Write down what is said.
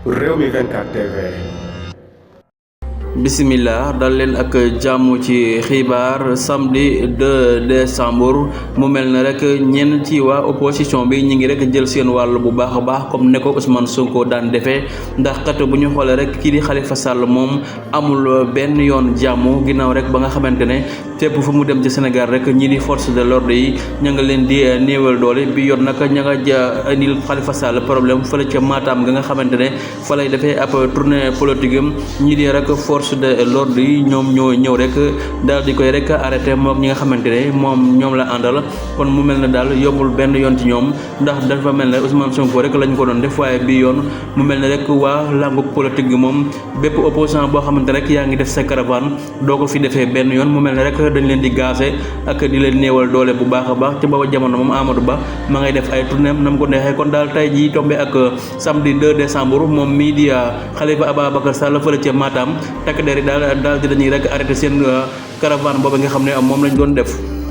Rewmi 24 TV. Bismillah dal leen ak jàmm ci xibaar samedi 2 décembre mu mel ne rek ñenn ci waa opposition bi ñi ngi rek jël seen wàll bu baax a baax comme ne ko Ousmane Sonko daan defee ndax kat bu ñu xoolee rek kii di Khalifa Sall moom amul benn yoon jàmm ginnaaw rek ba nga xamante ne fépp fu mu dem ci Sénégal rek ñi di force de l'ordre yi ña nga leen di néewal doole bi yoon nag ña nga indil Khalifa Sall problème fële ca Matam nga xamante ne fa lay defee ab tournée politique am ñi di rek force de l'ordre yi ñoom ñoo ñëw rek daal di koy rek arrêté moom ñi nga xamante ne moom ñoom la àndal kon mu mel ne daal yombul benn yoon ci ñoom ndax dafa mel ne Ousmane Sonko rek lañ ko doon def waaye bii yoon mu mel ne rek waa langu politique gi moom bépp opposant boo xamante rek yaa ngi def sa caravane doo ko fi defee benn yoon mu mel ne rek dañ leen di gaase ak di leen néewal doole bu baax a baax ci booba jamono moom Amadou Ba ma ngay def ay tournéem nam ko neexee kon daal tey jii tombé ak samedi 2 décembre moom mii di Khalifa Ababacar Sall fële ca Matam takk der yi daal di dañuy rek arrêté seen caravane boobu nga xam ne moom lañ doon def.